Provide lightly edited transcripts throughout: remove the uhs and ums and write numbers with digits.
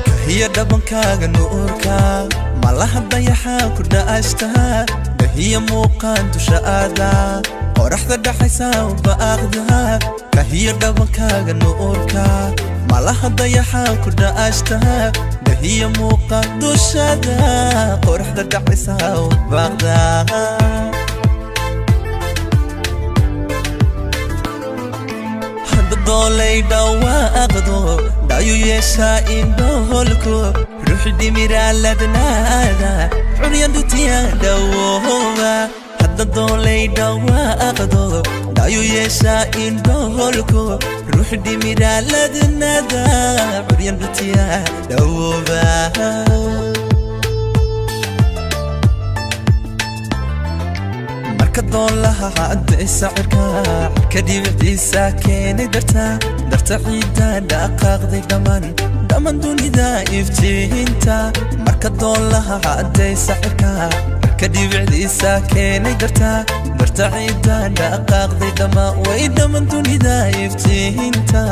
Kahiya dhabankaaga nuurka, malaha dayaxa ku dha'ashta. Dahiya muuqaan dusha aada, qoraxda dhaxaysa baaqda. Kahiya dhabankaaga nuurka, malaha dayaxa ku dha'ashta. Dahiya muuqaan dushada, qoraxda dhaxaysa baaqda. Doolay dhawaaqdo, dhayu yeeshaa indhoholku, ruux dhimiraa ladnaada, curyan dhutiya dhawooba. Hadda doolay dhawaaqdo, dhayu yeeshaa indhoholku, ruux dhimiraa ladnaada, curyan dhutiya dhawooba. Marka doolaha caddaysa cirka, cirka dhibiciisa keenay darta, darta ciidda dhaqaaqday dhammaan, dhammaan dunida iftiinta. Marka doolaha caddaysa cirka, cirka dhibicdiisa keenay darta, darta ciidda dhaqaaqday dhammaan, way dhammaan dunida iftiinta.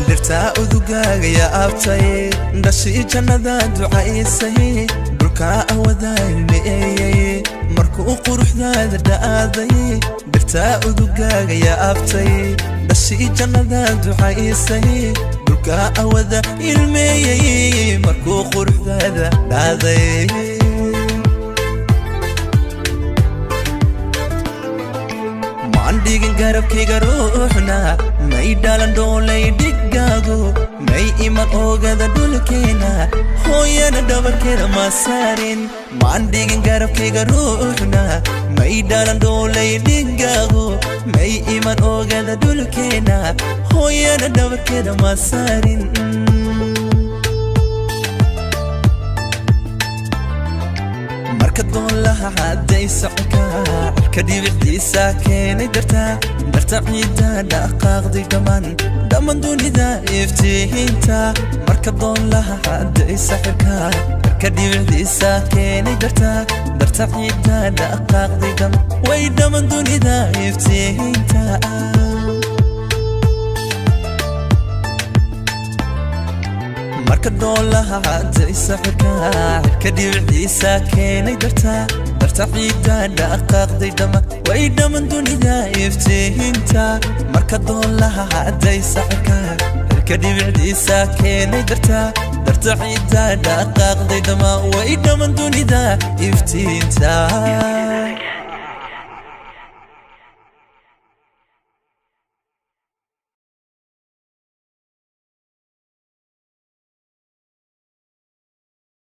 Dhirtaa udugaaga yaabtay, dhashii jannada ducaysay, dhulkaa awadaa ilmeeyey markuu quruxdaada dha'aaday. Dhirtaa udugaaga yaabtay, dhashii jannada ducaysay, dhulkaa awada ilmeeyey markuu quruxdaada dhaaday. Maan dhigin garabkayga ruuxna, may dhalan dhoolay dhigaagu, may iman oogada dhulkeena, hooyana dhabarkeeda ma saarin. Maan dhigin garabkayga ruuxna, may dhalan dhoolay dhigaagu, may iman oogada dhulkeena, hooyana dhabarkeeda ma saarin. Marka doolaha caddaysa cirka, cirka dhibicdiisa keenay darta, darta ciidda dhaqaaqday dhammaan, dhammaan dunida iftiinta. Marka doolaha caddaysa cirka, cirka dhibicdiisa keenay darta, darta ciidda dhaqaaqday dhammaan, way dhammaan dunida iftiinta. Marka doolaha caddaysa cirka, cirka dhibicdiisa keenay darta, darta ciidda dhaqaaqday dhammaan, way dhammaan dunida iftiinta. Marka doolaha caddaysa cirka, cirka dhibicdiisa keenay darta, darta ciidda dhaqaaqday dhammaan, way dhammaan dunida iftiinta.